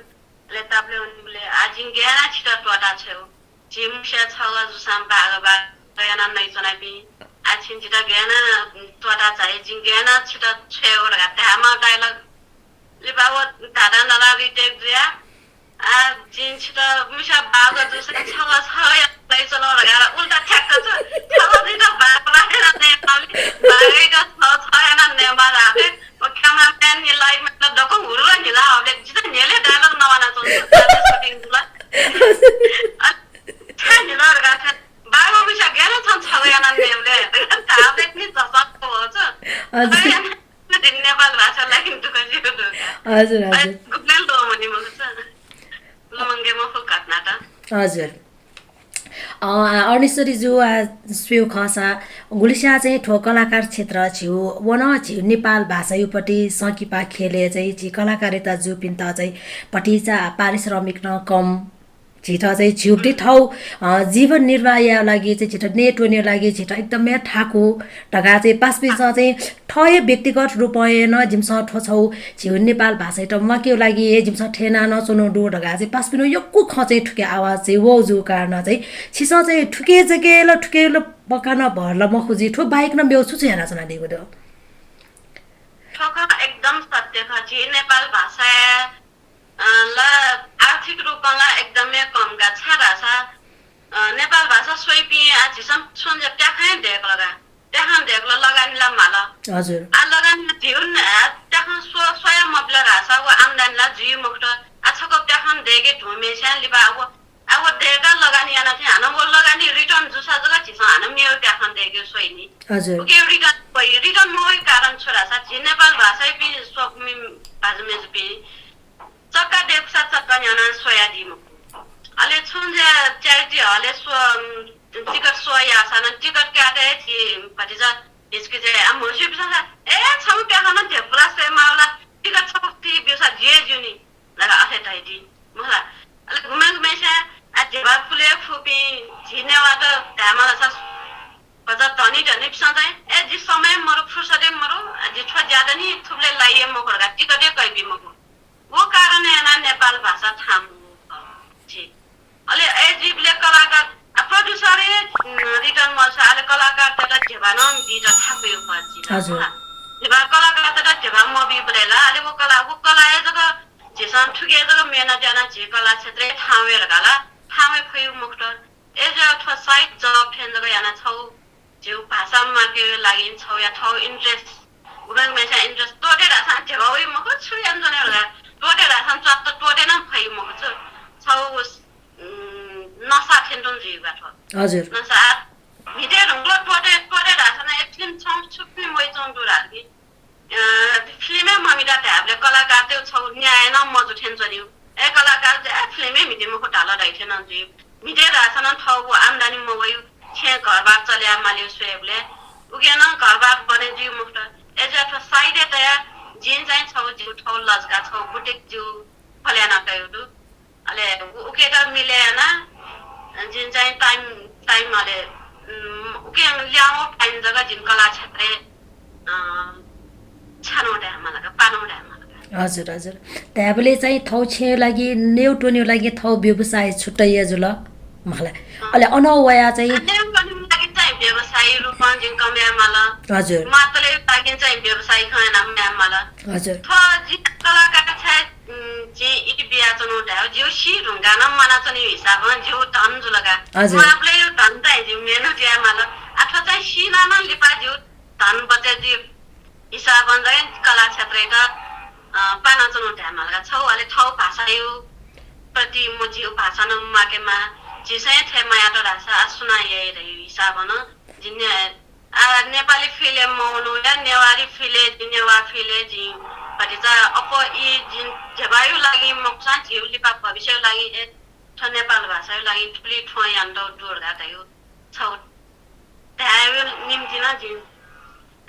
अले तापालय् वनीबलय् आः जिं गय् यानाः छितः त्वःता छ्वयेगु। झी मुस्या छगः जूसां बागः बागः यानाः नइच्वनापिं। आः छिं जितः गय् यानाः त्वःता झाइ, जिं गय् यानाः छितः छ्वयेगु धकाः धायेमाः dialogue। लिपा व धाधां धाधां retake जुया। आः जिं छितः मुस्या बागः जूसां छगः छगः यानाः नइच्वनागु धकाः उल्टा ठ्याक्क छु। छगः जितः बागः बागः यानाः नयेमाःबलय् बागःयात छगः छगः यानाः नयेमाः धाःबलय् व cameraman नि light man ला दक्वं हुरुर न्हिला हःबलय् जितः न्ह्यलय् dialogue नवानाच्वंगु छु, shooting जुल। अ, छाय् न्हिला धकाः छाय्, बागः मुस्या गय् यानाः छं छगः यानाः नयेबलय् धाःबलय् नि झसक्क वः छु। हजुर। अ, यानाः नेपाल भाषा लागि दुःख सिउ दु का। हजुर, अ, हजुर। गुबलें ल्वःमनी मखु छु। ल्वःमंके मफु घटना त। हजुर। अ, आ, अर्णेश्वरी जु, आ, स्वयेगु खःसा गुलिस्या चाहिँ थ्व कलाकार क्षेत्र झीगु व नं झीगु नेपाल भाषायापट्टि संकिपा ख्यलय् चाहिँ झी कलाकारत जुपिन्त चाहिँ भतिचा पारिश्रमिक नं कम। झीत चाहिँ झीगुपट्टि थौ, अ, जीवन निर्वाह यायेगु लागि चाहिँ झीत नयेत्वनेगु लागि झीत एकदमै थाकु धकाः चाहिँ पासापिन्सं चाहिँ थः हे व्यक्तिगत रूपं हे नं जिमिसं थ्व छौ झीगु नेपाल भाषायात म्वाकेगु लागि हे जिमिसं थ्यना नं च्वनागु दु धकाः चाहिँ पासापिनिगु यक्व खँ चाहिँ थुके आवाज चाहिँ वःगु जूगु कारणं चाहिँ छिसं चाहिँ थुके जक ला थुके ला पक्का नं भर ला मखु जुइ, थ्व बाहेक नं मेगु छु छु यानाच्वनादीगु दु? थ्व खँ एकदम सत्य खः। झी नेपाल भाषाय् अ, ला आर्थिक रूपं ला एकदमै कम का, छाय् धाःसा, अ, नेपाल भाषा स्वइपिं आः झीसं स्वन्हुया प्याखं हे दय्कल का। प्याखं दय्कल, लगानी ला माल। हजुर। आः लगानी ला झीगु न-, आः प्याखं स्व-, स्वया मबिल धाःसा व आम्दानी ला जुइ मखुत। आः छ प्याखं दय्के धुंम्हस्यां लिपा अब, अब दय्काः लगानी याना थें हानं व लगानी return जूसा जक झीसं हानं मेगु प्याखं दय्के स्वइ नि। हजुर। उके return वइ, return मवइगु कारण छु धाःसा झी नेपाल भाषायापिं स्वकुमि भाजु मय्जुपिं चक्का दय्कूसा चक्का न्ह्यानाः स्वयादी मखु। अले छुं ज्या charity हलय् स्व, टिकट स्व याःसा नं टिकट कायेत हे झी भतिचा हिचकिचाइ। आ, म्हस्यूपिसं ला, "ए, छंगु प्याखं नं धेबुला स्वये माःगु ला, टिकट छपु ति ब्यूसा ज्यू हे ज्यू नि" धकाः अथे धयादी। मखु ला? अले गुम्हय् गुम्हय्‌स्यां, आ, ध्यबा पुले फुपिं झी नेवाःत धायेमाल सा भचा धनी धनीपिसं चाहिँ, "ए, जि समय मरु, फुर्सद हे मरु, आ, जि थ्व ज्यादा नि थुबलय् लाइ हे मखु" धकाः टिकट हे कयाबी मखु। व कारणं यानाः नेपाल भाषा थांमू खः झी। अले अय्‌जुइबलय् कलाकार, आ, producer हे, उम्, return मवःसा अले कलाकारतय्‌त ध्यबा नं बीत थाकुइ खः झी ला। हजुर। ध्यबा कलाकारतय्‌त ध्यबा मबीबलय् ला अले व कला, व कलाय् जक झीसं थुके जक मेहनत यानाः झी कला क्षेत्रय् थाहां वये धकाः ला थाहां वये फइ मखुत। अय्‌जुयाः थ्व side job थें जक यानाः छगू झीगु भाषा माकेगु लागि छगूया थःगु interest, गुम्हय् गुम्हय्‌स्यां interest त्वःते धाःसां ध्यबा वइ मखु, छु यानाच्वने धकाः त्वःते धाःसां च्वात्त त्वःते नं फइ मखु। छु छगू, उम्, नसा थें तुं जुइगु का थ्व। हजुर। नसा म्हिते धुंकल त्वःते, त्वःते धाःसां नं ए film छगू छु film वइच्वंगु दु धाल कि अ, film हे ममिता धायेबलय् कलाकारतय् छगू न्याय नं मजू थें च्वनीगु। ए, कलाकार, ए, film हे म्हिते मखु धाल धाइ थें नं जुइ। म्हिते धाःसां नं थःगु आम्दानी मवइगु, छेँ घरबार चले याये मालीगु स्वयेबलय् उके नं घरबार बने जुइ मखुत। अय्‌जुयाः थ्व side-य् तयाः जिं चाहिँ छगू जिगु थःगु लजगाः, छगू boutique जिगु खोले याना तयागु दु। अले उ-, उकेत मिले यानाः जिं चाहिँ time, time अले, उम्, उके ल्याहां वःगु time जक जिं कला क्षेत्रय्, अ, छ्यानाः धायेमाल का, पानाः धायेमाल का। हजुर, हजुर। धायेबलय् चाहिँ थःगु छेँया लागि, न्यंत्वनेया लागि थःगु व्यवसाय छुट्टै जुल, मखु ला। अँ। अले अनं वयाः चाहिँ अ, न्यंत्वनेया लागि चाहिँ व्यवसायी रूपं जिं कमय् यायेमाल। हजुर। मातलेया लागि चाहिँ व्यवसायी खँ यानाः कमय् यायेमाल। हजुर। थ्व जि कलाकार छाय् उम्, जिं ई बियाच्वनागु धायेगु, जिगु सी धुंकाः नं म्वानाच्वनीगु हिसाबं जिगु धन जुल का। हजुर। म्वाःबलय् धन चाहिँ जिं मेहनत यायेमाल। आ, थ्व चाहिँ सीनां नं लिपा जिगु धन बचय् जुइगु हिसाबं चाहिँ कला क्षेत्रयात, अ, पानाच्वनागु धायेमाल का। छगू अले थःगु भाषाया प्रति म झीगु भाषा नं माकेमाः, झीसं हे थथे मयात धाःसा आ सुनां याइ धइगु हिसाबं नं जिं न्या-, आ, नेपाली film मवनु या नेवारी film, जिं नेवाः film जिं भतिचा अप्वः ई जिं ध्यबाया लागि मखुसां झीगु लिपा भविष्यया लागि ए थ्व नेपाल भाषाया लागि थुलि थ्वँ यानातःगु दु धकाः धइगु छगू धायेया निम्तिं नं जिं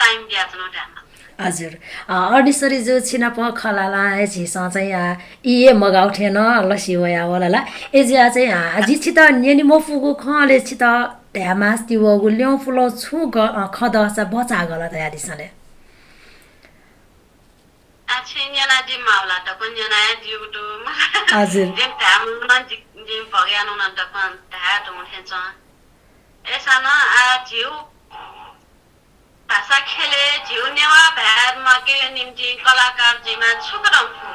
time बियाच्वनागु धायेमाल। हजुर। अ, अर्निसरी जु छिनाप खँ ल्हालां हे झीसं चाहिँ, आ, ई हे मगाउ थें नं लसि वया वल ला। अय्‌जुया चाहिँ, आ, जि छित न्यने मफुगु खँ अले छित धायेमास्ति वःगु ल्यं पुलं छुं ग-, अ, खँ दःसा बचाः गल धयादिसँ ले। आ, छिं न्यनादी माःगु ला दक्व न्यना हे दीगु दु। हजुर। जिं धायेमाःगु नं जि-, जिं भगयानु नं दक्व धाये धुंगु थें च्वं। अय्‌सां नं आ झीगु भाषा ख्यलय् झीगु नेवाः भाय् माकेया निम्तिं कलाकार जुइमाः छुकदँ फु।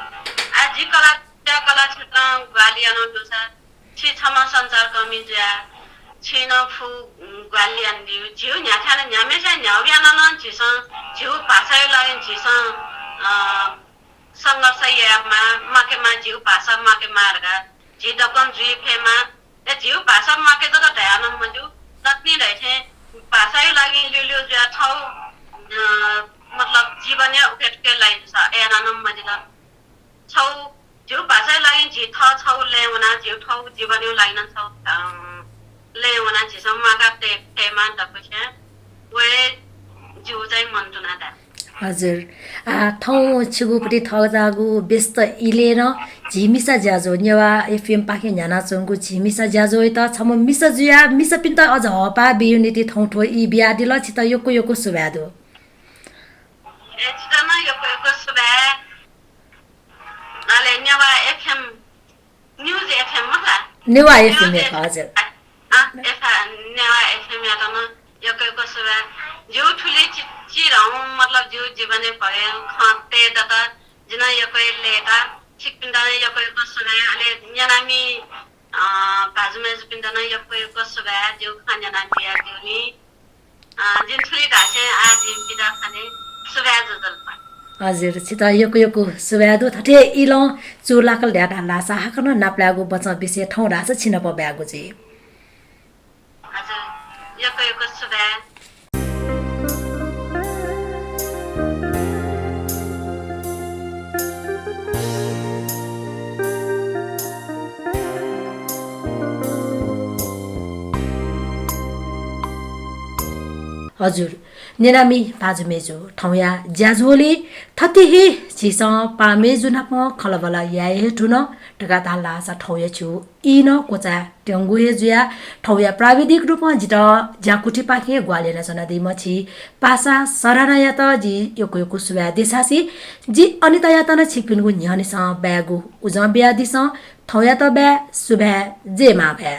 आ, जि कला, कला क्षेत्रं ग्वाहालि यानागु दुसा, छि छम्ह सञ्चारकर्मी जुयाः छिं नं फु, उम्, ग्वाहालि यानादीगु। झीगु न्ह्याथाय् नं न्ह्याम्हस्यां न्ह्यागु यानाः नं झीसं झीगु भाषाया लागि झीसं, अ, संघर्ष यायेमाः, माकेमाः, झीगु भाषा माकेमाः धकाः झी दक्वं जुइ फयेमाः। अले झीगु भाषा माके जक धयाः नं मज्यू, दकलय् धाइ थें भाषाया लागि ल्यूल्यू जुयाः थःगु, अ, मतलब जीवन हे उखेतुखे लाइ जूसा अय् यानाः नं मजिल। छगू झीगु भाषाया लागि झी थः छगू लँय् वनाः झीगु थःगु जीवनया लागि नं छगू, अ, लँय् वनाः झीसं माका तये फयेमाः दक्वस्यां व हे जिगु चाहिँ मन तुना दा। हजुर। आ, थौं छिगु पति थःजाःगु व्यस्त इलय् नं झी मिसा ज्याझ्वः नेवाः एफएम पाखें न्ह्यानाच्वंगु झी मिसा ज्याझ्वःयात छम्ह मिसा जुयाः मिसापिन्त अझ हःपाः बियु निंतिं थौं थ्व ई बियादिल, छित यक्व यक्व सुभाय् दु। ए, छित नं यक्व यक्व सुभाय्। अले नेवाः एफएम News FM मखु ला? नेवाः FM, नेवाः FM, हजुर। अँ, एफ-, नेवाः FM यात नं यक्व यक्व सुभाय्। जिगु थुलि चि-, चिधं, मतलब, जिगु जीवनय् भएगु खँ तये दत, जिं नं यक्व लय्‌ता। छिकपिन्त नं यक्व यक्व सुभाय्। अले न्यनामि, अ, भाजु मय्‌जुपिन्त नं यक्व यक्व सुभाय्, जिगु खँ न्यना बियादीगुलिं। अ, जिं थुलि धासें आः जिं बिदा खने। सुभाय् ज्वजलपा। हजुर, छितः यक्व यक्व सुभाय् दु। थथे इलं चूलाकल धयाः धाल धाःसा हाकनं नापलायेगु बचं विषय थौं धाःसा छिनाप बाय्गु जुइ। हजुर, यक्व यक्व सुभाय्। हजुर, न्यनामि भाजु मय्जु, थौंया ज्याझ्वलय् थथे हे झीसं पाहां मय्जु नाप खँल्हाबल्हा याये हे धुन धकाः धाल धाःसा थौंया छु ई नं क्वचाय् त्यंगु हे जुयाः थौंया प्राविधिक रूपं जितः ज्याकुथिपाखें ग्वाहालि यानाच्वनादीम्ह छि पासा सरानायात जिं यक्व यक्व सुभाय् देछासें जि अनितायात नं छिकपिनिगु न्ह्यःनेसं बाय्गु उजं बियादिसँ। थौंयात बाय्, सुभाय्, जय मांभाय्।